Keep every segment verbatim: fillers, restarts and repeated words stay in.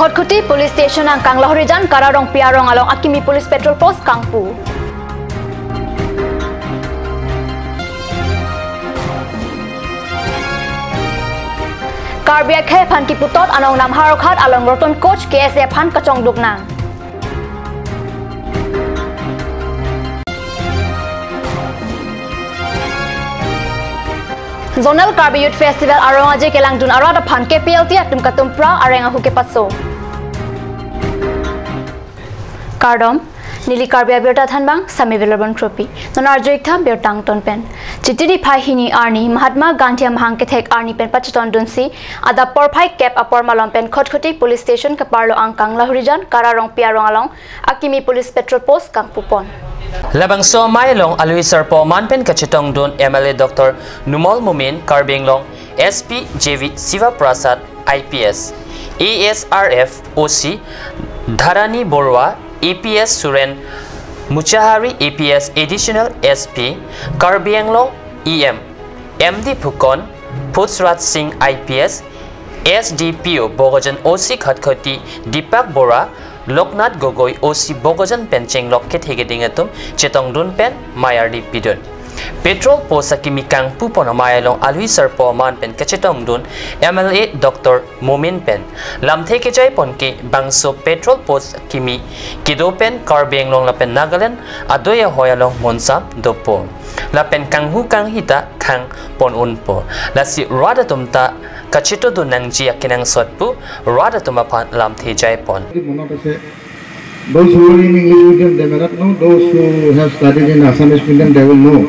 Khatkhati Police Station angkang Lahorijan Kara Rongpi arong along akimi police patrol post kangpu. Karbi akhei aphan kiputot anong nam Howraghat along Roton Coach K S A aphan kachongduk nang. Zonal Karbi Youth Festival arong aje kelangdun arat aphan K P L T atum katumpra areng ahu kepaso. Kardom, neli Karbi Abirta thanbang, Sami Vilabon Kropi. Non arju-ik tha birta angton pen. Chiti niphai hini arni Mahatma Gandhi amahang kethek arni pen pachetondunsi, adap porphai kep apor malom pen Khatkhati Police Station keparlo angkang Lahorijan Kara Rongpi arong along akimi police patrol post kangpupon. Labangso amei along alwi sarpo aman pen kachetongdun M L A Doctor Numal Momin, Karbi Anglong S P J V Shiva Prasad I P S, A S R F O C Dharani Borua, A P S Suren Muchahari, A P S Additional S P Karbi Anglong, E M M D Phukon, Puthrat Singh I P S, S D P O Bokajan, O C Khatkhati Deepak Bora, Loknath Gogoi, O C Bokajan pen chenglok kethe keding atum chetongdun pen mei ardi pidun. Patrol post akimi kangpupon amei along alwi sarpo aman pen kachetongdun M L A Doctor Momin pen lamthe kejaipon ke bangso patrol post akimi kedo pen Karbi Anglong lapen Nagaland adoi ahoi along monsam dopo. Lapen kanghu kanghi ta khang pon unpo. Lasi rat atum ta kachetongdun nangji akenangsot pu rat atum aphan lamthe jaipon. Those who are in English medium, they may not know. Those who have studied in Assamese medium, they will know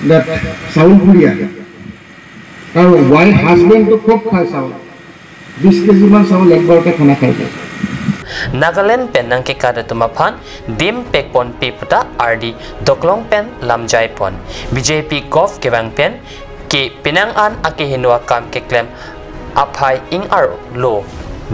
that চাউল পুৰি আহে। কাৰণ wife husband তো খুব খায় চাউল। বিশ কেজি মান চাউল একবাৰতে খানা খাই যায়। Nagaland pen nangkekat atum aphan dim pekponpe puta ardi doklong pen lam jaipon. B J P govt kevang pen ke penang an akehingno akam keklem aphai ing-arlo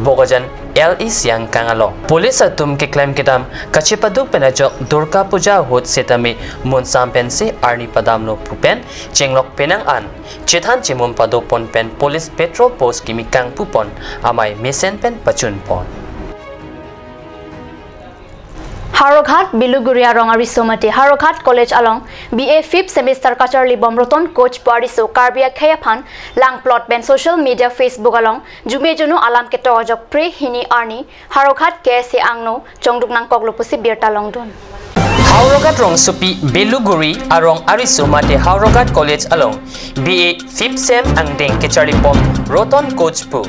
Bokajan L E C angkang along. Police atum keklem kedam kachepaduk pen ajok Durga Puja ahut setame monsam pensi arni padamlo pu pen chenglok penang an chethan chemum padopon pen police patrol post kimi kangpupon amei mesen pen pachunpon. Howraghat Beluguri arong ariso mate Howraghat College along B A fifth semester kacharlibom Roton Coach pu ariso Karbi akhei aphan langplot pen social media Facebook along jume juno alam ketok ajok phre hini arni Howraghat K S A angno chongduk nangkoklo pusi birta longdun. Howraghat rongsopi Beluguri arong ariso mate Howraghat College along B A fifth sem angdeng kacharlibom Roton Coach pu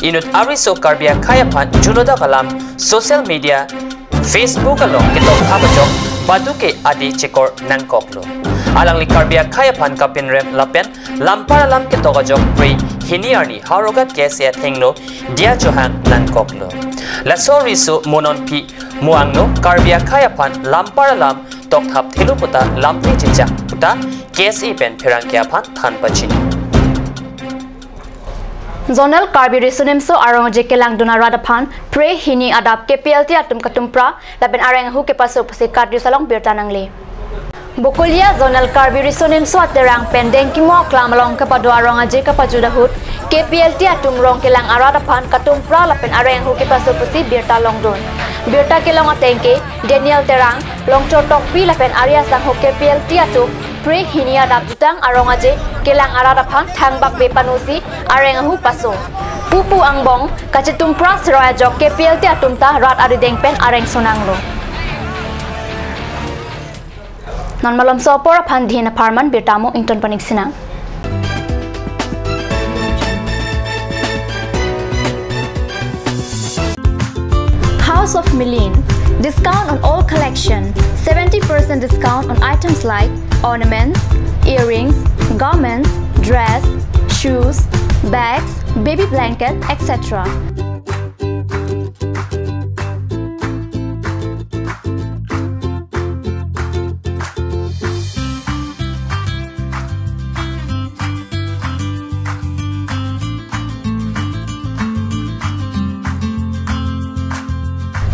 inut ariso Karbi akhei aphan juno dak alam social media Facebook along ketok thap ajok baduke adi chekor nangkoklo. Alangli Karbi akhei aphan kapinrem lapen lampar alam ketok ajok phre hini arni Howraghat K S A athengno diya chohang nangkoklo. Laso ariso mo nonphi mo angno Karbi akhei aphan lampar alam tokthap thelo puta lamthe chechak puta K S A pen pherangke aphan than pachini. Zonal Karbi Riso Nimso arong aje kelangdun arat aphan phre hini adap K P L T atum katumpra lapen areng ahu kepaso pusi KAT News along birta nangle. Bokolia Zonal Karbi Riso Nimso aterang pen Dengkimo aklam along kepado arong aje kapajut ahut K P L T atum rong kelang arat aphan katumpra lapen areng ahu kepaso pusi birta longdun. Birta kelong ateng ke Daniel Terang, Longchor Tokbi lapen Arya Sangho K P L T atum phre hini adap jutang arong aje kelang arat aphan thangbak be panosi areng ahu paso. Pupu angbong kachetumpra seroi ajok K P L T atum ta rat arideng pen areng sonanglo. Non malomso apor aphan dhin apharman birta mo ington panik sinang. House of Mileen. Discount on all collection. Seventy percent discount on items like ornaments, earrings, garments, dress, shoes, bags, baby blanket, et cetera.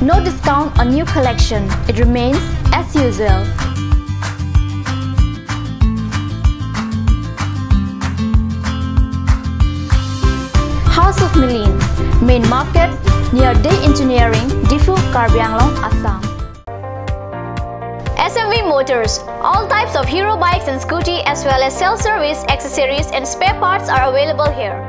No discount on new collection. It remains as usual. House of Mileen. Main Market, near Dey Engineering, Diphu, Karbi Anglong, Assam. S M V Motors, all types of Hero bikes and scooty as well as self-service accessories and spare parts are available here.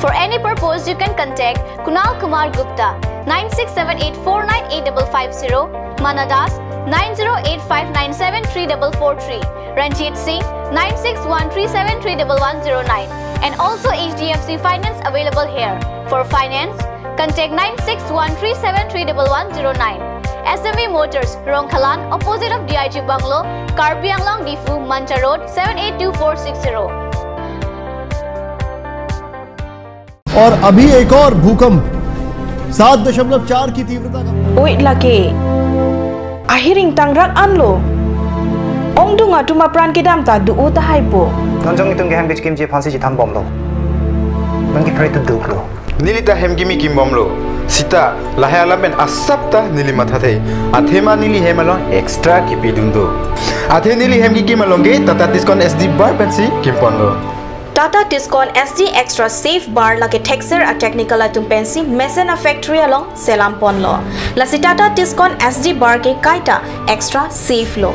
For any purpose, you can contact Kunal Kumar Gupta, nine six seven eight four nine eight double five zero, Mana Das, nine zero eight five nine seven three double four three, Ranjit Singh, nine six one three seven three double one zero nine, and also H D F C Finance available here. For finance, contact nine six one three seven three double one zero nine. S M V Motors, Rongkhalan, opposite of D I G Bungalow, Karbi Anglong, Diphu, Mancha Road, seven eight two four six zero. और अभी एक और भूकंप सात दशमलव चार की तीव्रता का। Wait lake. Ahiring tangrak anlo. Ongdung atum apran kedam ta do-o tahai po. Non jong itum ke hem kechikimji aphansi chethan bomlo. Non ke pray to do lo. Neli ta hem kimi kim bomlo. Seta lahai alam pen asap ta neli mathathe. Athema neli hem along extra kipidun do. Athe neli hem kikim along ke Tata Tiscon S D bar pensi kimponlo. Tata Tiscon S D Extra Safe Bar lake thekser a-technical atum pensi mesen a-factory along selam ponlo. Lasi Tata Tiscon S D Bar ke kaita extra safe lo.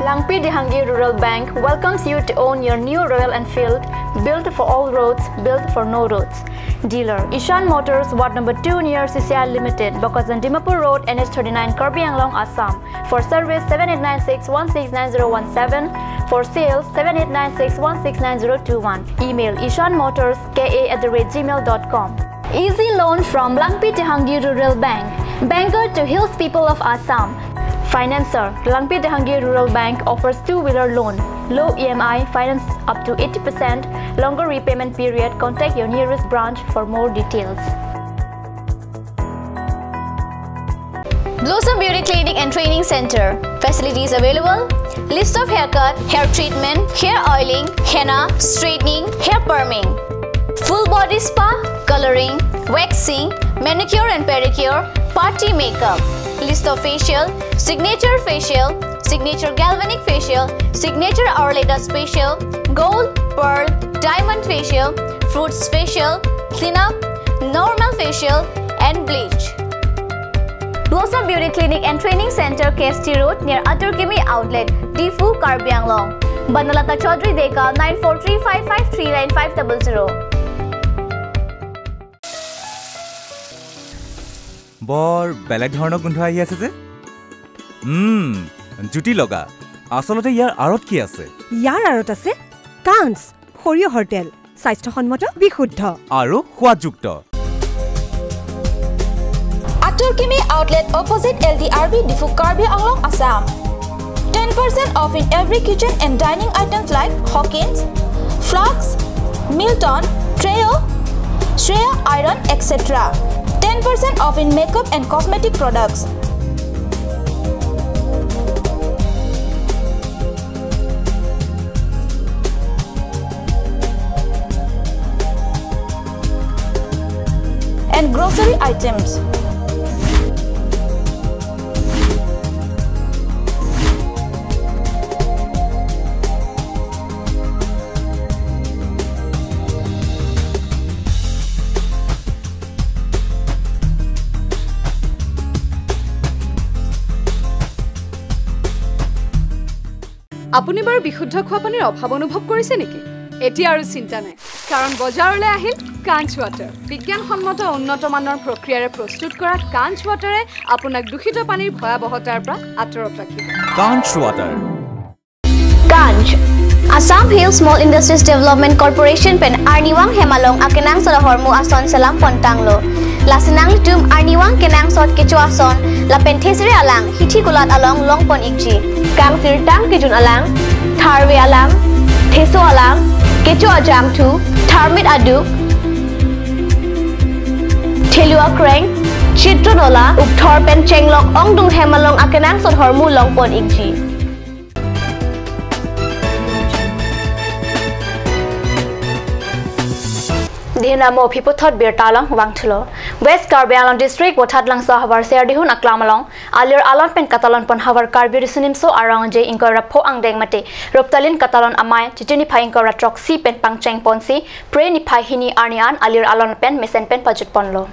Langpi Dehangi Rural Bank welcomes you to own your new Royal Enfield, built for all roads, built for no roads. Dealer, Ishan Motors, Ward number two near C C I Limited, Bokajan Dimapur Road, N H thirty-nine, Karbi Anglong, Assam. For service, seven eight nine six one six nine zero one seven. For sales, seven eight nine six one six nine zero two one. Email ishanmotorska at the rate gmail dot com. Easy loan from Langpi Dehangi Rural Bank, banker to hills people of Assam. Financer, Langpi Dehangi Rural Bank offers two-wheeler loan, low E M I, finance up to eighty percent, longer repayment period. Contact your nearest branch for more details. Blossom Beauty Clinic and Training Center. Facilities available: list of haircut, hair treatment, hair oiling, henna, straightening, hair perming, full body spa, coloring, waxing, manicure and pedicure, party makeup, list of facial, signature facial, signature galvanic facial, signature Ayurveda facial, gold, pearl, diamond facial, fruits facial, cleanup, normal facial, and bleach. Blossom Beauty Clinic and Training Center, K S T Road, near Atur Kimi Outlet, Diphu, Karbi Anglong. Banalata Chaudhary Deka, nine four three five five three nine five double zero. বৰ বেলেগ ধৰণৰ গোন্ধ আহি আছে যে। উম, জুতি লগা। আচলতে ইয়াৰ আঁৰত কি আছে? ইয়াৰ আঁৰত আছে কাঞ্চ সৰিয়হৰ তেল, স্বাস্থ্যসন্মত, বিশুদ্ধ। আৰু সোৱাদযুক্ত। Atur Kimi Outlet, opposite L D R B, Diphu, Karbi Anglong, Assam. Ten percent off in every kitchen and dining items like Hawkins, Flux, Milton, Trio, Shreya Iron, et cetera. Ten percent off in makeup and cosmetic products. And grocery items. আপুনি বাৰু বিশুদ্ধ খোৱা পানীৰ অভাৱ অনুভৱ কৰিছে নেকি? এতিয়া আৰু চিন্তা নাই, কাৰণ বজাৰলৈ আহিল কাঞ্চ ৱাটাৰ। বিজ্ঞানসন্মত উন্নত মানৰ প্ৰক্ৰিয়াৰে প্ৰস্তুত কৰা কাঞ্চ ৱাটাৰে আপোনাক দূষিত পানীৰ ভয়াৱহতাৰ পৰা আঁতৰত ৰাখিব। কাঞ্চ water. Kanch, Assam Hill Small Industries Development Corporation pen Arnivang hem along akenangsot ahormu ason selam pontanglo. Lasi nanglitum Arnivang kenangsot kecho ason lapen thesere alang hithi kulat along longpon ikji. Kangsirtang kejun alang, tharve alang, theso alang, kecho ajangthu, tharmit aduk, thelu akreng, chitro nola, ukthor pen chenglok ongdung hem along akenangsot ahormu longpon ikji. Dihina mo phiputhot birta along vangthulo. West Karbi Anglong District Vothatlangso ahavar Serdihun aklam along alir alon pen katalon pon havar Karbi Riso Nimso Arong Aje ingkoi ra pho angdeng mate Ruptalin katalon amei Chiti niphai ingkoi ra throksi pen pangcheng ponsi Phre niphai hini arni an alir alon pen mesen pen pajut ponlo.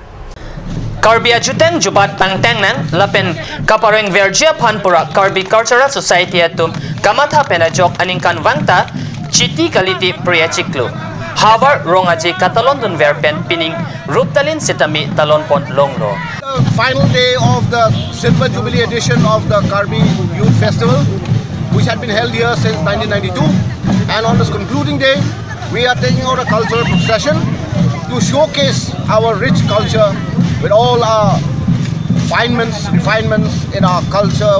Karbi ajutang jubat pangtang nang lapen kapareng verji aphan pura Karbi Cultural Society atum kamatha pen ajok aningkanvang ta Chiti kalite Phre achiklo havar Rong Aje katalon dunver pen pining Ruptalin sitame talon pon longlo. The final day of the Silver Jubilee edition of the Karbi Youth Festival, which had been held here since nineteen ninety-two. And on this concluding day, we are taking out a cultural procession to showcase our rich culture with all our finements, refinements in our culture,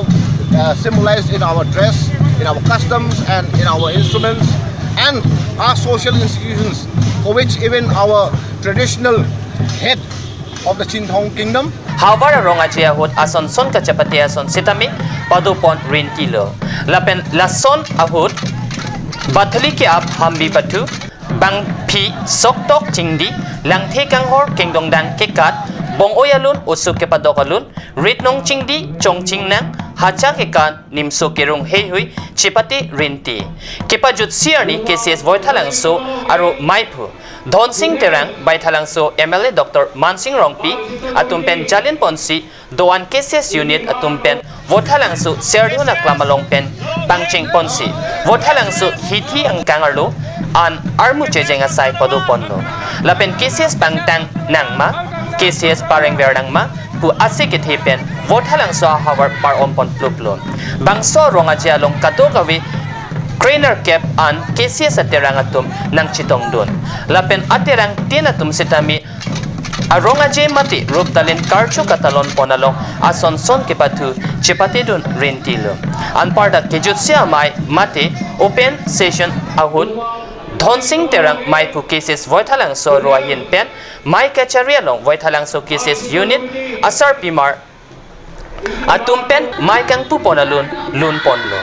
uh, symbolized in our dress, in our customs, and in our instruments, and our social institutions, for which even our traditional head of the Chinthong Kingdom. Havar Rong Aje ahut ason son kachepate ason sitame pado pon rintilo. Lapen lason ahut bathali ke-ap hambi pathu, bangphi soktok chingdi, langthe kanghor kengdongdang kekat, bong-oi alun, oso kepadok alun, ritnong chingdi, chongchingnang, hacha kekan, nimso kerung heihui chepate rinti. Kepajutsi arni K C S Vothatlangso aru meiphu Dhonsing Terang, Baithalangso M L A Doctor Mansing Rongpi atum pen jalin ponsi do-an K C S unit atum pen Vothatlangso Serdihun aklam along pen pangcheng ponsi Vothatlangso hithi angkang arlo an armu chejeng asai pado ponlo. Lapen K C S pangtang nangma, K C S parengver nangma pu ase kethe pen Vothatlangso ahavar par-om pon pluplo. Bangso Rong Aje along kadokave krenerkep an K C S aterang atum nangchetongdun. Lapen aterang tin atum sitame Arong Aje mate Ruptalin karcho katalon pon along ason son kepathu chepatedun rintilo. Anparta kejutsi amei mate open session ahut Dhonsing Terang meiphu K C S Vothatlangso aru ahin pen mei kachari along Vothatlangso K C S unit asarpimar atum pen mei kangpu pon alun lun ponlo.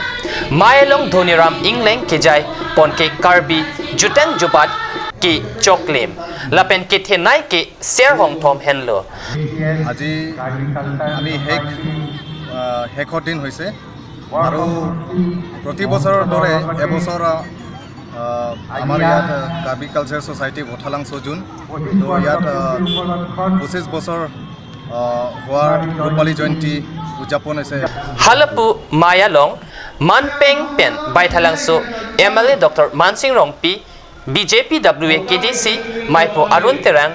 Mei along Dhoniram Engleng kejai pon ke Karbi jutang jubat kechoklim lapen kethenei ke ser hongthom henlo. আজি আমি শেষ, আহ, শেষৰ দিন হৈছে আৰু প্ৰতি বছৰৰ দৰে এবছৰ, আহ, আমাৰ ইয়াত, আহ, কাৰ্বি কালচাৰ ছ'চাইটি ভঠালাং চজুন, তো ইয়াত, আহ, পঁচিছ বছৰ, আহ, হোৱাৰ ৰূপালী জয়ন্তী উদযাপন হৈছে। Halapu mei along manpeng pen Baithalangso M L A Doctor Mansing Rongpi, B J P W A K D C meiphu Arun Terang,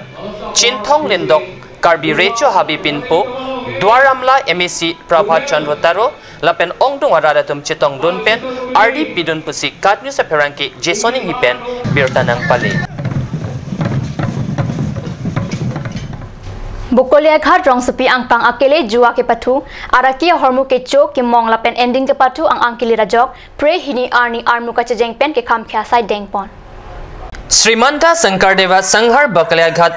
Chinthong Lindok, Karbi Recho Habipinpo, Duar Amla M A C Prabhat Chandra Taro, lapen ongdung arat atum chetongdun pen ardi pidun pusi KAT News apherangke Jason Inghi pen birta nangpale. Bokolia Ghat rongsopi angpang akele jua kepathu, araki ahormu kecho kemong lapen ending kepathu ang angkele rajok, Phre hini arni armu kachejeng pen kekham khia sai dengpon. Srimanta Sankardeva Sanghar Bakalia Ghat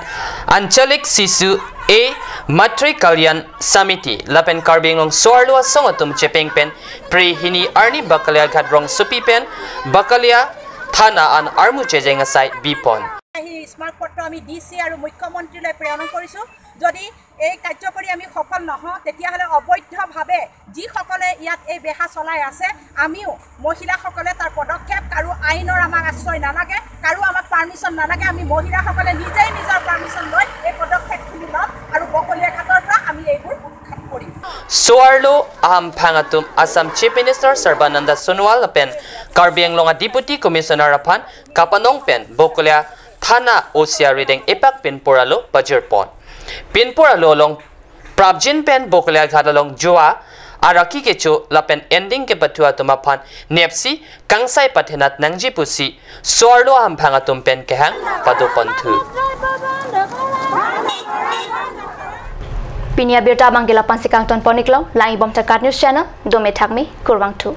Anchalik Sishu A Matri Kalyan Samiti lapen Karbi Anglong so-arlo asong atum chepeng pen Phre hini arni Bakalia Ghat rongsopi pen Bakalia Thana an armu chejeng asai bipon. এই স্মাৰকপত্ৰ আমি D C আৰু মুখ্যমন্ত্ৰীলৈ প্ৰেৰণ কৰিছোঁ। যদি এই কাৰ্যকৰী আমি সফল নহওঁ, তেতিয়াহ'লে অবৈধভাৱে যিসকলে ইয়াত এই বেহা চলাই আছে, আমিও মহিলাসকলে তাৰ পদক্ষেপ, কাৰো আইনৰ আমাক আশ্ৰয় নালাগে, কাৰো আমাক পাৰ্মিশ্যন নালাগে। আমি মহিলাসকলে নিজেই নিজৰ পাৰ্মিশ্যন লৈ এই পদক্ষেপখিনি ল'ম আৰু বকলীয়া ঘাটৰ পৰা আমি এইবোৰ উৎখাত কৰিম। So-arlo ahamphang atum Assam Chief Minister Sarbananda Sonowal lapen Karbi Anglong a Deputy Commissioner aphan kapanong pen Bokolia Thana O C arideng epak pinpur alo pajirpon. Pinpur alo along prapjin pen Bokolia Ghat along jua, araki kecho lapen ending kepathu atum aphan nepsi kangsai pathenat nangji pusi so-arlo ahamphang atum pen kehang padoponthu. Pini abirta abangke la-ansi kangtonpon-iklo, lang-ibomtha KAT News Channel, dome thakmi, kurvangthu.